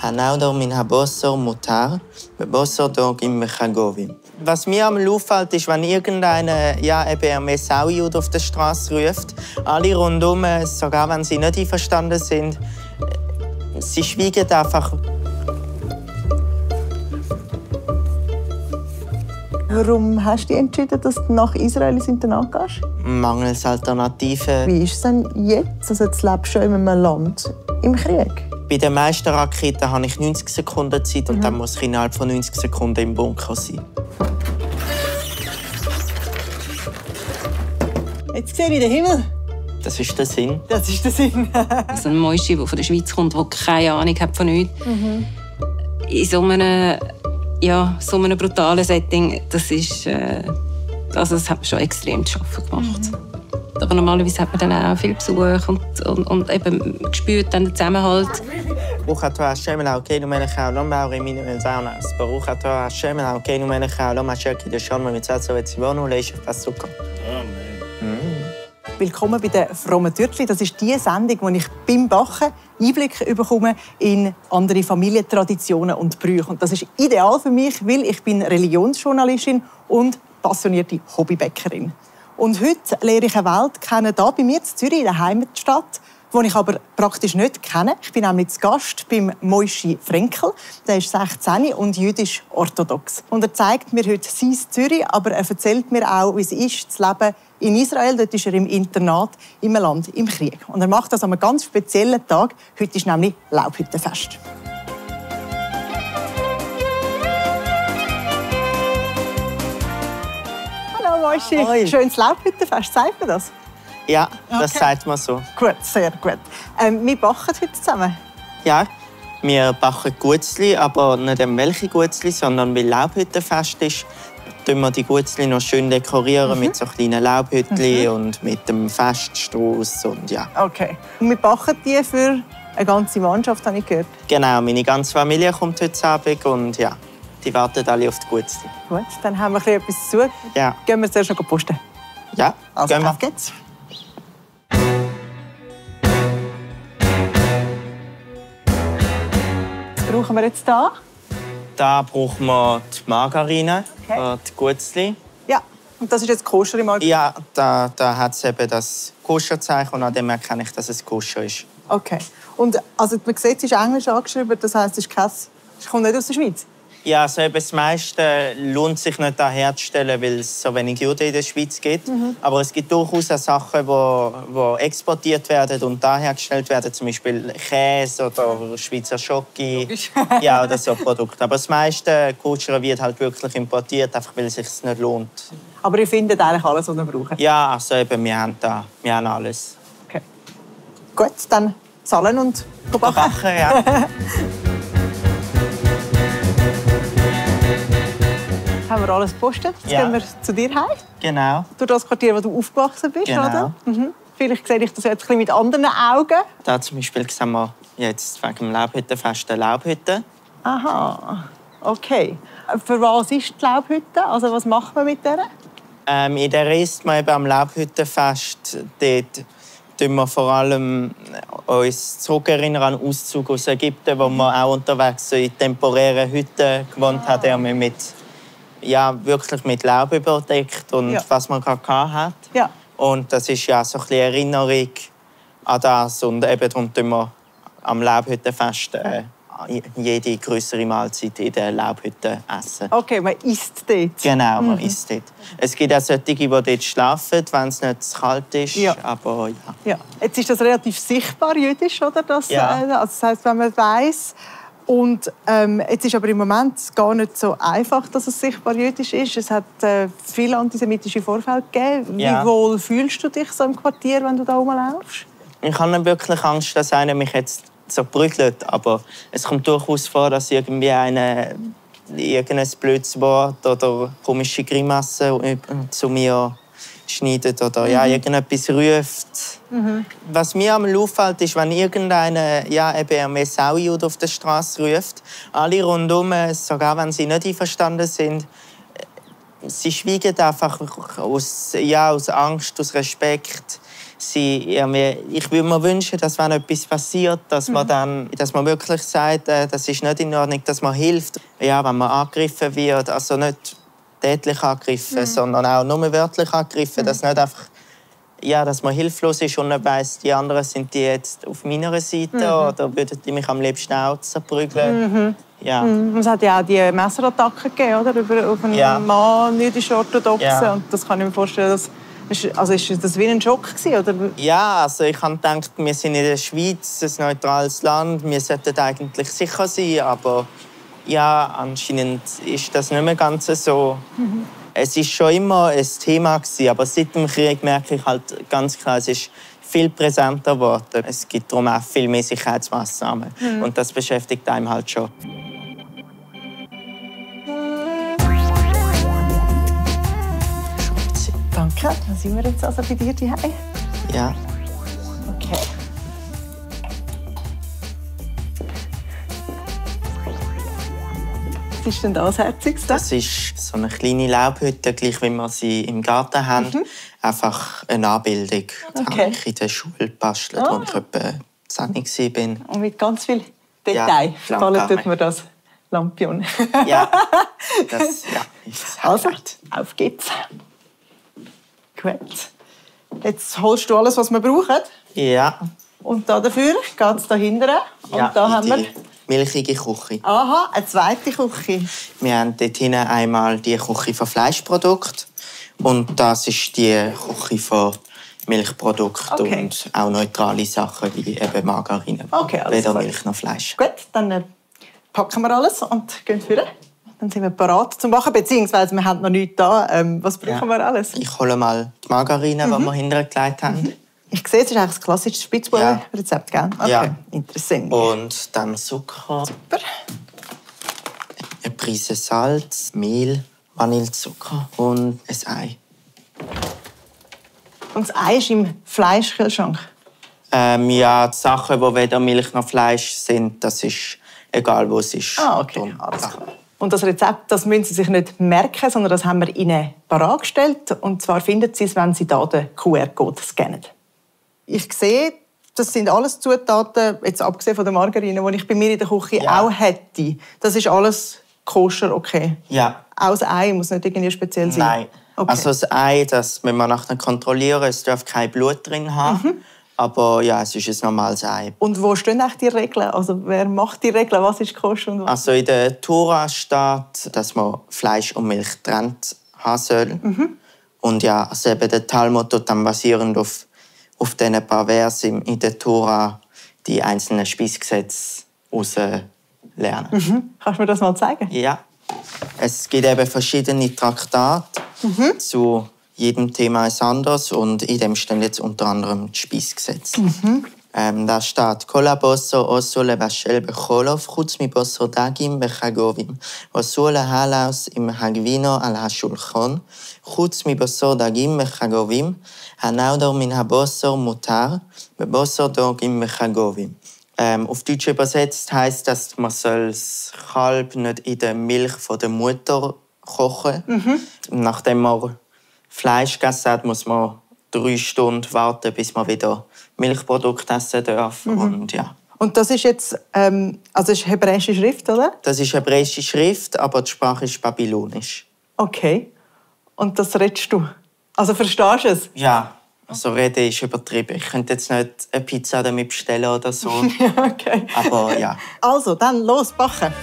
הנאודר מן הבוסר מותר, בבוסר דורגים מחגובים. Was mir am auffällt, ist, wenn irgendeiner ein Messaui auf der Straße ruft, alle rundum, sogar wenn sie nicht einverstanden sind, sie schweigen einfach. Warum hast du dich entschieden, dass du nach Israel ins Internat gehst? Mangels Alternativen. Wie ist es denn jetzt? Also jetzt lebst du ja in einem Land im Krieg. Bei den meisten Raketen habe ich 90 Sekunden Zeit und dann muss ich innerhalb von 90 Sekunden im Bunker sein. Jetzt sehe ich den Himmel. Das ist der Sinn. Das ist der Sinn. Also ein Moischi, der von der Schweiz kommt, der keine Ahnung hat von nichts. In so einem brutalen Setting, das hat mir schon extrem zu schaffen gemacht. Aber normalerweise hat man dann auch viel Besuch und eben gespürt dann den Zusammenhalt. ברוך אתה השם אלוקינו מלך העולם והעולמים ונזרנס. ברוך אתה השם אלוקינו מלך העולם אשר קידשנו ומצאנו וציוונו לאיש פסוקו. Willkommen bei den frommen Türkli. Das ist die Sendung, wo ich beim Backen Einblick bekomme in andere Familientraditionen und Brüche. Und das ist ideal für mich, weil ich bin Religionsjournalistin und passionierte Hobbybäckerin. Und heute lerne ich eine Welt kennen, hier bei mir in Zürich, in der Heimatstadt, die ich aber praktisch nicht kenne. Ich bin nämlich zu Gast beim Moischi Frenkel. Der ist 16 und jüdisch-orthodox. Und er zeigt mir heute sein Zürich, aber er erzählt mir auch, wie es ist, zu leben in Israel. Dort ist er im Internat, im Land im Krieg. Und er macht das an einem ganz speziellen Tag. Heute ist nämlich Laubhüttenfest. Hallo Moischi, Hoi. Schönes Laubhüttenfest, sagt man das? Ja, das sagt man so. Gut, sehr gut. Wir backen heute zusammen. Ja, wir backen Gutzli, aber nicht welche Gutzli, sondern weil Laubhüttenfest ist, tun wir die Gutzli noch schön dekorieren mit so kleinen Laubhütchen und mit dem Feststrauß und ja. Okay. Und wir backen die für eine ganze Mannschaft, habe ich gehört. Genau, meine ganze Familie kommt heute Abend und ja, die warten alle auf die Gutzli. Gut, dann haben wir etwas zu tun. Ja. Gehen wir zuerst noch posten. Ja, Also, gehen wir. auf geht's. Was brauchen wir jetzt hier? Da brauchen wir die Margarine, Okay. die Gutzli. Ja, und das ist jetzt koscher im Allgemeinen? Ja, da hat es eben das Koscherzeichen und an dem erkenne ich, dass es koscher ist. Okay. Und also, man sieht, es ist Englisch angeschrieben, das heisst, es kommt nicht aus der Schweiz? Ja, also eben das meiste lohnt sich nicht da herzustellen, weil es so wenig Juden in der Schweiz gibt. Aber es gibt durchaus auch Sachen, die exportiert werden und da hergestellt werden, zum Beispiel Käse oder Schweizer Schoki. Ja, oder so Produkte. Aber das meiste Koscher wird halt wirklich importiert, einfach weil es sich nicht lohnt. Aber ihr findet eigentlich alles, was wir brauchen? Ja, also eben, wir haben alles. Okay. Gut, dann zahlen und backen. Backen, ja. Haben wir alles gepostet? Jetzt Ja. gehen wir zu dir heim. Genau. Durch das Quartier, wo du aufgewachsen bist, Genau. oder? Vielleicht sehe ich das jetzt ein bisschen mit anderen Augen. Da zum Beispiel sehen wir jetzt wegen dem Laubhüttenfest eine Laubhütte. Aha, okay. Für was ist die Laubhütte? Also was macht man mit der? In der isst man eben am Laubhüttenfest. Dort tun wir vor allem uns zurückerinnern an den Auszug aus Ägypten, wo man auch unterwegs so in temporären Hütten gewohnt hat, die man wirklich mit Laub überdeckt und Ja. was man gerade hat. Ja. Und das ist ja so ein bisschen Erinnerung an das. Und eben darum tun wir am Laubhüttenfest jede größere Mahlzeit in der Laubhütte essen. Okay, man isst dort. Genau, man isst dort. Es gibt auch solche, die dort schlafen, wenn es nicht zu kalt ist. Ja. Aber ja. Ja. Jetzt ist das relativ sichtbar jüdisch, oder? Ja. Also das heisst, wenn man weiss. Und jetzt ist aber im Moment gar nicht so einfach, dass es sichtbar jüdisch ist. Es hat viele antisemitische Vorfälle gegeben. Ja. Wie wohl fühlst du dich so im Quartier, wenn du da rumlaufst? Ich habe nicht wirklich Angst, dass einer mich jetzt so prügelt. Aber es kommt durchaus vor, dass irgendwie irgendein blödes Wort oder komische Grimasse zu mir schneidet oder irgendetwas ruft. Was mir am auffällt, ist, wenn irgendeiner ein Messaui auf der Straße ruft, alle rundum, sogar wenn sie nicht einverstanden sind, sie schweigen einfach aus Angst, aus Respekt. ich würde mir wünschen, dass wenn etwas passiert, dass man wirklich sagt, das ist nicht in Ordnung, dass man hilft. Ja, wenn man angegriffen wird, also nicht tätlich angegriffen, sondern auch nur wörtlich angegriffen, dass nicht einfach, ja, dass man hilflos ist und nicht weiss, die anderen sind die jetzt auf meiner Seite oder würden die mich am liebsten auch zerprügeln. Ja. Es hat ja auch die Messerattacken gegeben, oder? Auf einen Mann, jüdisch-orthodoxen. Ja. Und das kann ich mir vorstellen, ist das wie ein Schock gewesen, oder? Ja, also ich habe gedacht, wir sind in der Schweiz, ein neutrales Land, wir sollten eigentlich sicher sein, aber ja, anscheinend ist das nicht mehr ganz so. Es ist schon immer ein Thema gewesen, aber seit dem Krieg merke ich halt ganz klar, es ist viel präsenter geworden. Es gibt darum auch viel mehr Sicherheitsmaßnahmen und das beschäftigt einem halt schon. Danke. Dann sind wir jetzt also bei dir zu Hause. Ja. Okay. Was ist denn das Herzigste? Das ist so eine kleine Laubhütte, gleich wie wir sie im Garten haben. Einfach eine Abbildung. Die habe ich in der Schule gebastelt, als ich etwa 10 war. Und mit ganz viel Detail. Ja, tut man das Lampion. Ja, das ist Also, auf geht's. Gut. Jetzt holst du alles, was wir brauchen. Ja. Und dafür geht es da hinten. Und Ja, da haben wir die milchige Küche. aha, eine zweite Küche. Wir haben dort hinten einmal die Küche von Fleischprodukten. Und das ist die Küche von Milchprodukten Okay. und auch neutrale Sachen wie eben Margarine. Okay, alles weder klar. Milch noch Fleisch. Gut, dann packen wir alles und gehen führen. Dann sind wir bereit zum Machen, beziehungsweise wir haben noch nichts da. Was brauchen wir alles? Ich hole mal die Margarine, die wir hinten gelegt haben. Ich sehe, es ist eigentlich ein klassisches Spitzbuben-Rezept, gell? Okay, Ja. interessant. Und dann Zucker, Super. eine Prise Salz, Mehl, Vanillezucker und ein Ei. Und das Ei ist im Fleischkühlschrank. Ja, die Sachen, die weder Milch noch Fleisch sind, das ist egal, wo es ist. Ah, okay, Darum, alles ja. klar. Und das Rezept, das müssen Sie sich nicht merken, sondern das haben wir Ihnen parat gestellt. Und zwar finden Sie es, wenn Sie hier den QR-Code scannen. Ich sehe, das sind alles Zutaten, jetzt abgesehen von der Margarine, die ich bei mir in der Küche Ja. auch hätte. Das ist alles koscher, okay. Ja. Auch das Ei muss nicht irgendwie speziell sein? Nein. Okay. Also das Ei, das müssen wir nachher kontrollieren. Es darf kein Blut drin haben. Aber ja, es ist ein normales Ei. Und wo stehen eigentlich die Regeln? Also wer macht die Regeln? Was ist koscher und was? Also in der Tora steht, dass man Fleisch und Milch getrennt haben soll. Und ja, also eben der Talmud tut dann basierend auf diesen paar Versen in der Tora die einzelnen Speisgesetze lernen. Kannst du mir das mal zeigen? Ja. Es gibt eben verschiedene Traktate zu jedem Thema ist anders und in dem stehen jetzt unter anderem die Speisgesetze. Da steht "Kol הבוסר אסור לבשל בחולוף חוץ מבוסר דגים וחגובים. אסור להעלות עם הגבינו על השולחן חוץ מבוסר דגים וחגובים. הנעדר מן הבוסר מותר בבוסר דגים וחגובים." Auf Deutsch übersetzt heisst das, man soll das Kalb nicht in der Milch von der Mutter kochen. Nachdem man Fleisch gegessen hat, muss man 3 Stunden warten, bis man wieder Milchprodukte essen darf. Und, ja. Und das ist jetzt also ist hebräische Schrift, oder? Das ist hebräische Schrift, aber die Sprache ist babylonisch. Okay. Und das redest du? Also verstehst du es? Ja, also reden ist übertrieben. Ich könnte jetzt nicht eine Pizza damit bestellen oder so. Okay. Aber ja. Also, dann los, backen.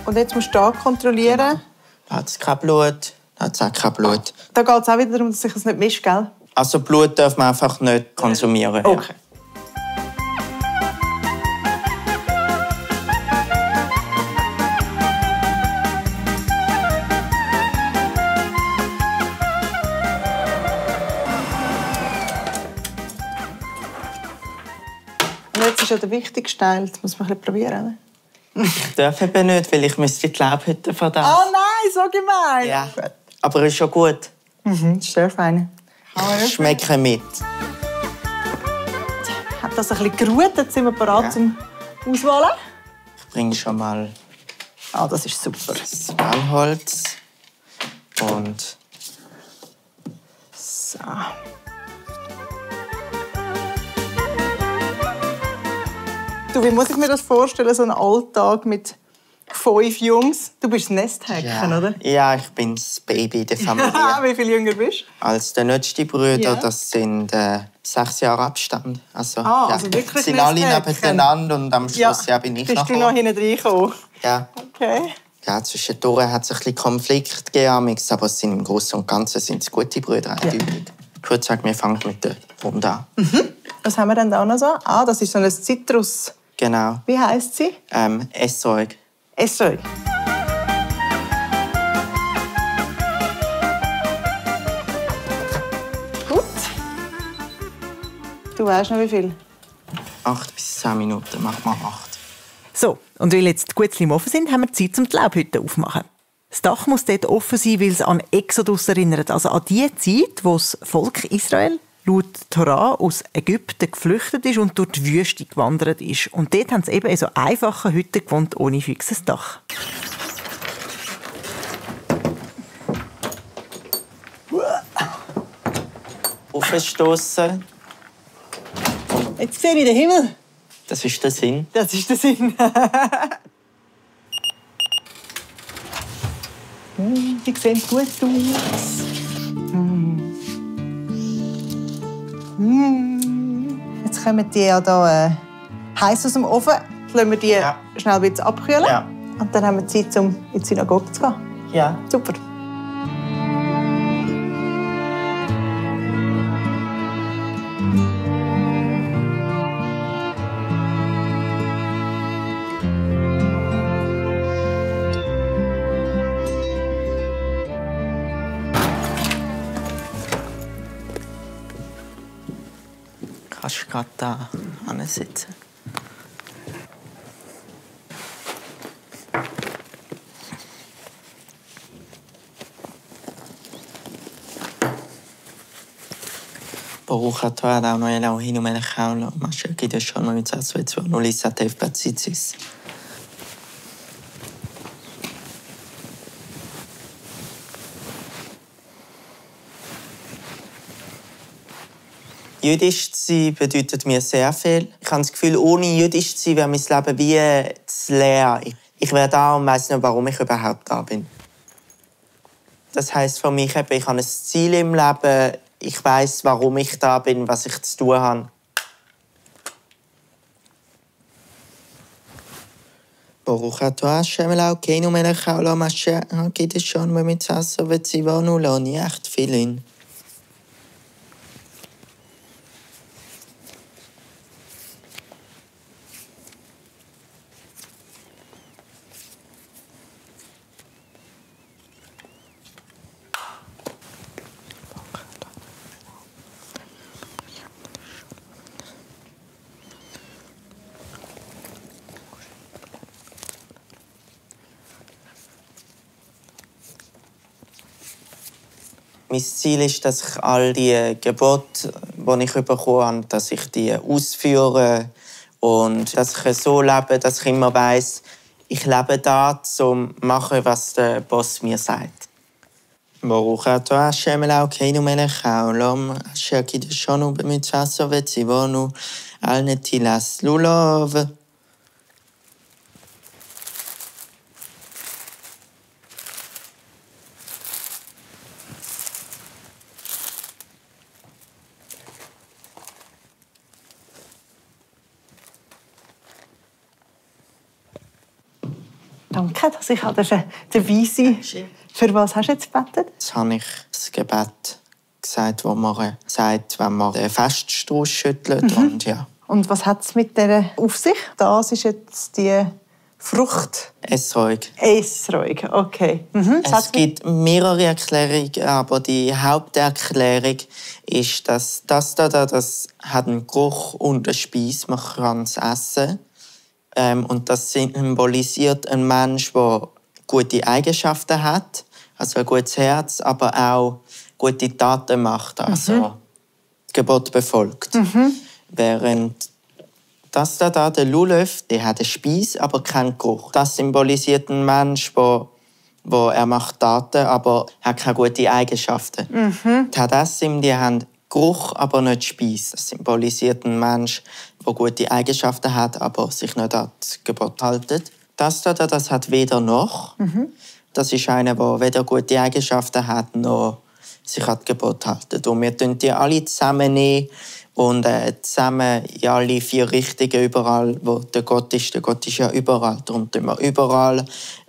Und jetzt musst du hier kontrollieren. Da hat es kein Blut, da hat es auch kein Blut. Da geht es auch wieder darum, dass sich das nicht mischt, gell? Also Blut darf man einfach nicht konsumieren. ja. Okay. Und jetzt ist ja der wichtigste Teil. Das muss man ein bisschen probieren. Ich darf eben nicht, weil ich müsste die Laubhütte verdauen. Oh nein, so gemein! Ja, aber ist schon gut. Das ist sehr fein. Schmecken mit. Hat das ein bisschen geruht, jetzt sind wir bereit Ja. zum Auswählen. Ich bringe schon mal Ah, das ist super. Das Brennholz und So. Du, wie muss ich mir das vorstellen, so ein Alltag mit 5 Jungs? Du bist das Nesthäkchen, oder? Ja, ich bin das Baby der Familie. Wie viel jünger bist du? Als der letzte Brüder, Ja. das sind 6 Jahre Abstand. Also, also wirklich sind alle Nesthäkchen. nebeneinander und am Schluss bin ich Bist du noch hinten reingekommen? Ja. Okay. Ja, zwischendurch hat es ein bisschen Konflikt gegeben, aber es sind im Großen und Ganzen sind es gute Brüder. Eindeutig. Ich würde sagen, wir fangen mit der Runde an. Was haben wir denn da noch so? Ah, das ist so ein Zitrus. Genau. Wie heisst sie? Esszeug. Essig. Gut. Du weißt noch wie viel? 8 bis 10 Minuten, mach mal 8. So, und weil jetzt die Guetzli offen sind, haben wir Zeit, um die Laubhütte aufzumachen. Das Dach muss dort offen sein, weil es an Exodus erinnert, also an die Zeit, wo das Volk Israel laut Torah aus Ägypten geflüchtet ist und durch die Wüste gewandert ist. Und dort haben sie eben in so einfachen Hütten gewohnt, ohne fixes Dach. Aufstoßen. Jetzt sehe ich den Himmel. Das ist der Sinn. Das ist der Sinn. Die sehen gut aus. Jetzt kommen die ja hier heiß aus dem Ofen. Jetzt lassen wir die schnell ein bisschen abkühlen. Ja. Und dann haben wir Zeit, um in die Synagoge zu gehen. Ja. Super. Kannst du gerade da sitzen? ברוך אתה אדוני אלוהינו מלך העולם אשר קידשנו מצווה ציוונו להשתתף בציציס. Jüdisch zu sein bedeutet mir sehr viel. Ich habe das Gefühl, ohne jüdisch zu sein, wäre mein Leben wie zu leer. Ich wäre da und weiss nicht, warum ich überhaupt da bin. Das heisst für mich, ich habe ein Ziel im Leben. Ich weiss, warum ich da bin, was ich zu tun habe. ברוך אתה השם אלוקינו מלך העולם אשר קידשנו במצוותיו וציוונו להניח תפילין. Mein Ziel ist, dass ich all die Gebote, die ich bekommen habe, dass ich die ausführe und dass ich so lebe, dass ich immer weiss, ich lebe da, um zu machen, was der Boss mir sagt. ברוך אתה השם אלוקינו מלך העולם אשר קידשנו במצוותיו וציוונו על נטילת לולב. Danke, dass ich dabei sein durfte. Für was hast du jetzt gebetet? Jetzt habe ich das Gebet gesagt, das man sagt, wenn man den Feststrauß schüttelt. Und, ja. Und was hat es mit dieser auf sich? Das ist jetzt die Frucht. Essruhig. Essruhig, okay. Es gibt mehrere Erklärungen, aber die Haupterklärung ist, dass das hat einen Geruch und eine Speise, man kann es essen. Und das symbolisiert einen Mensch, der gute Eigenschaften hat, also ein gutes Herz, aber auch gute Taten macht, also das Gebot befolgt. Während Das da, der Lulev, der hat eine Speise, aber keinen Geruch. Das symbolisiert einen Mensch, er macht Taten, aber hat keine guten Eigenschaften. Die Hadassim, die haben Geruch, aber nicht Speise. Das symbolisiert einen Mensch, der gute Eigenschaften hat, aber sich nicht an das Gebot hält. Das da, das hat weder noch. Das ist einer, der weder gute Eigenschaften hat, noch sich an das Gebot hält. Und wir tun die alle zusammennehmen und zusammen in alle 4 Richtungen, überall, wo der Gott ist ja überall. Darum tun wir überall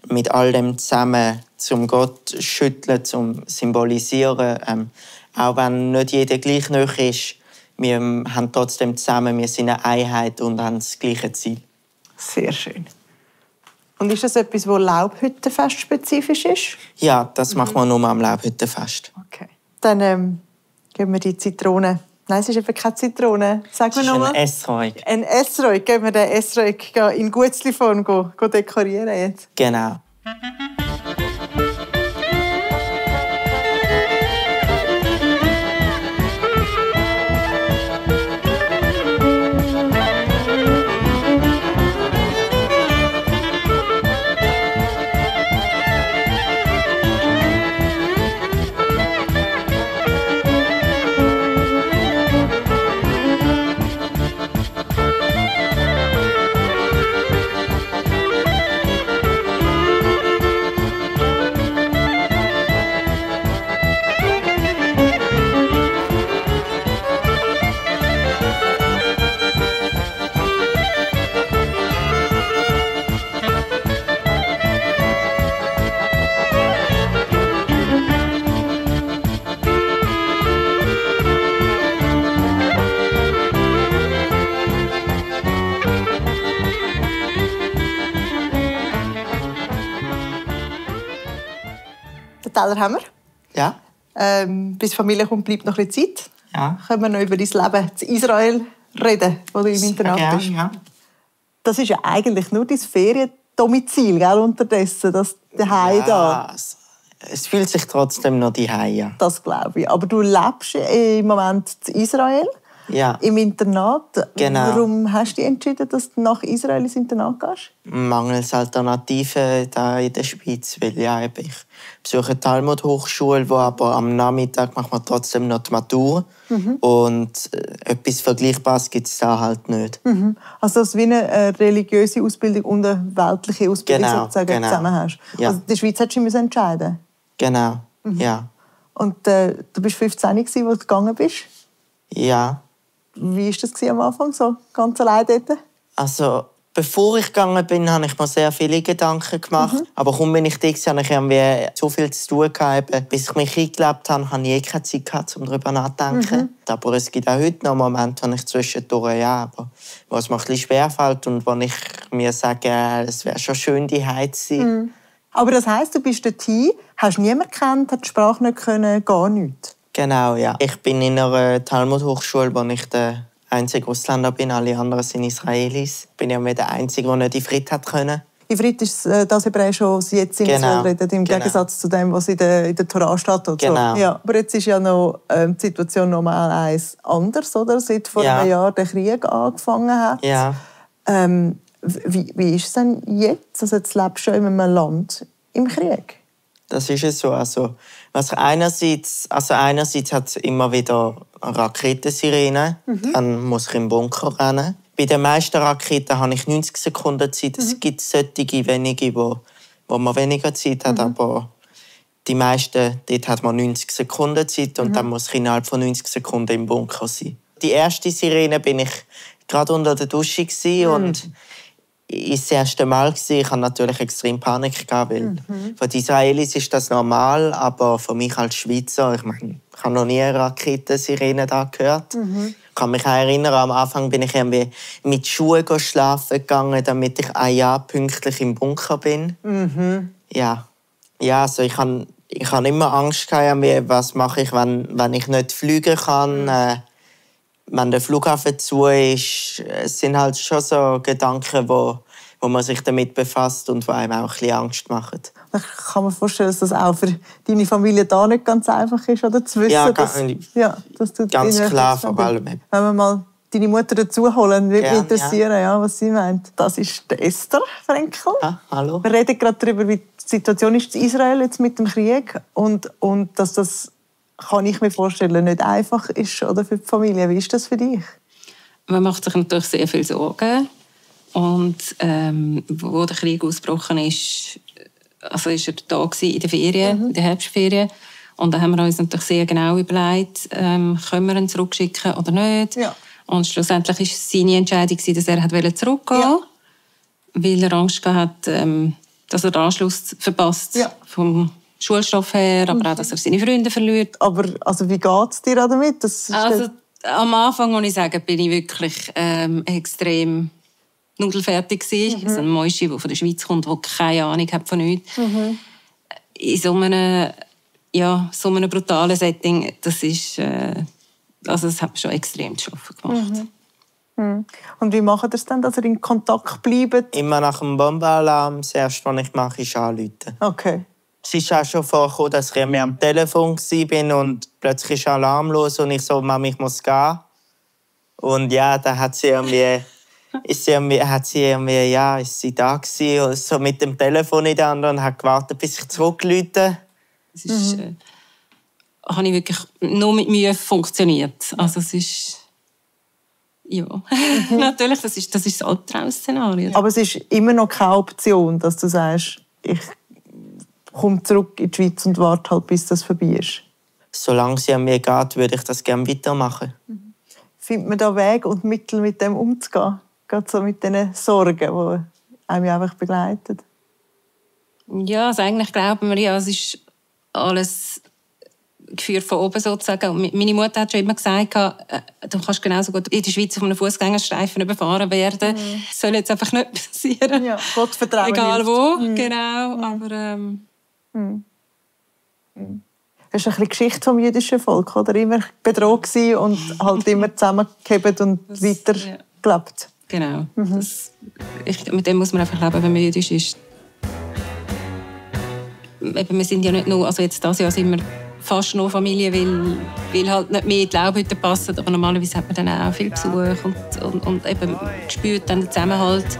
mit all dem zusammen zum Gott schütteln, zum Symbolisieren. Auch wenn nicht jeder gleich nahe ist, wir haben trotzdem zusammen, wir sind eine Einheit und haben das gleiche Ziel. Sehr schön. Und ist das etwas, das Laubhüttenfest spezifisch ist? Ja, das machen wir nur am Laubhüttenfest. Okay. Dann geben wir die Zitrone. Nein, es ist eben keine Zitrone. Sag mir nochmal. Ein Essräug. Ein Essräug. Geben wir den Essräug in Gutzli-Form dekorieren jetzt. Genau. Teller haben wir. Ja. Bis die Familie kommt, bleibt noch ein bisschen Zeit. Ja. Können wir noch über dein Leben in Israel reden, wo du im Internat bist? Ja. Das ist ja eigentlich nur dein Feriendomizil, gell, unterdessen, das Zuhause da. Es fühlt sich trotzdem noch daheim an. Das glaube ich. Aber du lebst im Moment in Israel, im Internat. Genau. Warum hast du dich entschieden, dass du nach Israel ins Internat gehst? Mangels Alternativen da in der Schweiz. Weil ich besuche eine Talmud-Hochschule, wo aber am Nachmittag macht man trotzdem noch die Matur. Und etwas Vergleichbares gibt es da halt nicht. Also dass du wie eine religiöse Ausbildung und eine weltliche Ausbildung sozusagen zusammen hast. Ja. Also in der Schweiz hättest du entscheiden. Genau, ja. Und du warst 15, als du gegangen bist? Ja. Wie war das am Anfang, so ganz allein dort? Also, bevor ich gegangen bin, habe ich mir sehr viele Gedanken gemacht. Aber kaum bin ich da, habe ich irgendwie so viel zu tun gehabt. Bis ich mich eingelebt habe, habe ich keine Zeit gehabt, um darüber nachzudenken. Aber es gibt auch heute noch Momente, wo ich zwischendurch, aber was mir ein bisschen schwerfällt und wo ich mir sage, es wäre schon schön, die Heiz zu sein. Aber das heisst, du bist dorthin, hast niemanden gekannt, hast die Sprache nicht können, gar nichts? Genau, ja. Ich bin in einer Talmud-Hochschule, wo ich der einzige Ausländer bin. Alle anderen sind Israelis. Ich bin ja der Einzige, der nicht Ifrit hat können. Ifrit ist das Hebräische, das jetzt in Israel redet, im Gegensatz zu dem, was in der Torah steht. Oder genau. So. Ja, aber jetzt ist ja noch die Situation nochmal eins anders, oder? Seit vor einem Jahr der Krieg angefangen hat. Ja. Wie ist es denn jetzt? Also jetzt lebst du in einem Land im Krieg. Das ist es so. Also einerseits hat es immer wieder Raketensirenen. Dann muss ich im Bunker rennen. Bei den meisten Raketen habe ich 90 Sekunden Zeit. Es gibt solche wenige, wo man weniger Zeit hat. Aber die meisten, dort hat man 90 Sekunden Zeit. Und dann muss ich innerhalb von 90 Sekunden im Bunker sein. Die erste Sirene bin ich gerade unter der Dusche und das erste Mal war, ich hatte natürlich extrem Panik, weil für die Israelis ist das normal, aber für mich als Schweizer, ich habe noch nie eine Raketensirene da gehört. Ich kann mich auch erinnern, am Anfang bin ich irgendwie mit Schuhen schlafen gegangen, damit ich ein Jahr pünktlich im Bunker bin. Ja, also ich habe immer Angst gehabt, was mache ich, wenn ich nicht fliegen kann. Wenn der Flughafen zu ist, es sind halt schon so Gedanken, wo man sich damit befasst und die einem auch ein bisschen Angst machen. Ich kann mir vorstellen, dass das auch für deine Familie da nicht ganz einfach ist, oder? Zu wissen, dass du ganz klar, vor allem. Wenn man mal deine Mutter dazu holen. Würde mich interessieren, ja, was sie meint. Das ist Esther Frenkel. Ah, hallo. Wir reden gerade darüber, wie die Situation ist in Israel jetzt mit dem Krieg und dass das, kann ich mir vorstellen, nicht einfach ist oder für die Familie. Wie ist das für dich? Man macht sich natürlich sehr viel Sorgen. Und wo der Krieg ausgebrochen ist, also ist er da in der Ferien, in der Herbstferien. Und da haben wir uns natürlich sehr genau überlegt, können wir ihn zurückschicken oder nicht. Ja. Und schlussendlich war es seine Entscheidung, dass er zurückgehen wollte, weil er Angst hatte, dass er den Anschluss verpasst vom Schulstoff her, aber auch, dass er seine Freunde verliert. Aber also, wie geht es dir damit? Am Anfang, muss ich sagen, bin ich wirklich extrem nudelfertig gewesen. Also ein Mäuschi, der von der Schweiz kommt, der keine Ahnung hat von nichts. In so einem brutalen Setting, das hat mir schon extrem zu schaffen gemacht. Und wie macht ihr es dann, dass ihr in Kontakt bleibt? Immer nach dem Bombenalarm. Das Erste, was ich mache, ist anrufen. Okay. Es ist auch schon vorgekommen, dass ich am Telefon war und plötzlich ist Alarm los und ich so, Mama, ich muss gehen. Und ja, dann hat sie irgendwie, ist sie da gewesen, und so mit dem Telefon in der Hand und hat gewartet, bis ich zurückrufe. Es ist, habe ich wirklich nur mit Mühe funktioniert. Also es ist, natürlich, das ist das Albtraum-Szenario. Aber es ist immer noch keine Option, dass du sagst, ich komme zurück in die Schweiz und warte halt, bis das vorbei ist. Solange es an mir geht, würde ich das gerne weitermachen. Findet man da Wege und Mittel, mit dem umzugehen? Gerade so mit diesen Sorgen, die einem einfach begleiten? Ja, also eigentlich glauben wir es ist alles geführt von oben sozusagen. Meine Mutter hat schon immer gesagt, du kannst genauso gut in der Schweiz auf einem Fußgängerstreifen überfahren werden. Das soll jetzt einfach nicht passieren. Ja, Gott vertrauen. Egal wo, genau. Aber, Das ist ein bisschen Geschichte vom jüdischen Volk, oder? Immer bedroht gewesen und halt immer zusammengehebt und weiter gelebt. Genau. Mit dem muss man einfach leben, wenn man jüdisch ist. Wir sind ja nicht nur, also jetzt dieses Jahr sind wir fast nur Familie, weil halt nicht mehr in die Laubhütte passen. Aber normalerweise hat man dann auch viel Besuch und eben spürt dann den Zusammenhalt.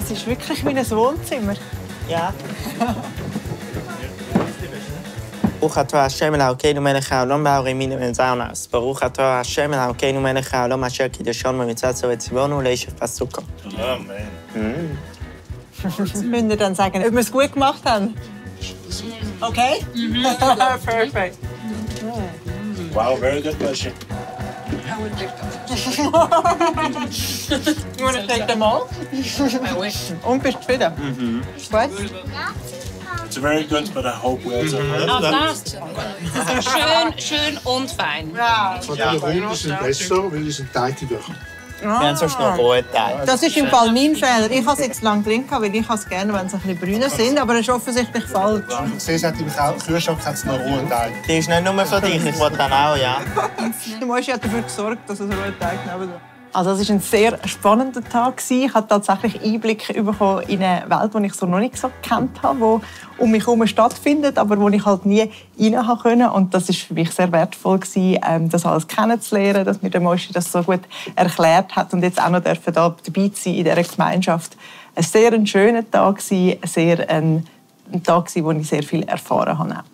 Es ist wirklich wie ein Wohnzimmer. Ja. ברוך אתה השם אלוקינו מלך העולם והעולמים ונזרנו אז ברוך אתה השם אלוקינו מלך העולם אשר קידשנו במצוותיו וציוונו לאיש פסוקו. Amen. Müsst ihr dann sagen, ob wir es gut gemacht haben? Okay? Perfect. Wow, very good question. You want to take them all? Und bist du zufrieden? Gut? It's very good, but I hope we also Schön und fein. Von den Runden sind besser, weil die sind teidiger. Wir haben sonst noch rohe Teile. Das ist im Fall mein Fehler. Ich habe es jetzt lange drin, weil ich es gerne, wenn sie ein bisschen brüner sind, aber es ist offensichtlich falsch. Ich sehe, im Kühlschrank hat es noch rohen Teig. Die ist nicht nur für dich, ich will dann auch, ja. Du musst ja dafür gesorgt, dass es einen rohen Teig nehmen. Also es war ein sehr spannender Tag. Ich habe tatsächlich Einblicke bekommen in eine Welt, die ich so noch nicht so gekannt habe, die um mich herum stattfindet, aber wo ich halt nie rein konnte. Und das war für mich sehr wertvoll, das alles kennenzulernen, dass mir der Moschi das so gut erklärt hat und jetzt auch noch dabei sein in dieser Gemeinschaft. Ein sehr schöner Tag, ein Tag, wo ich sehr viel erfahren habe.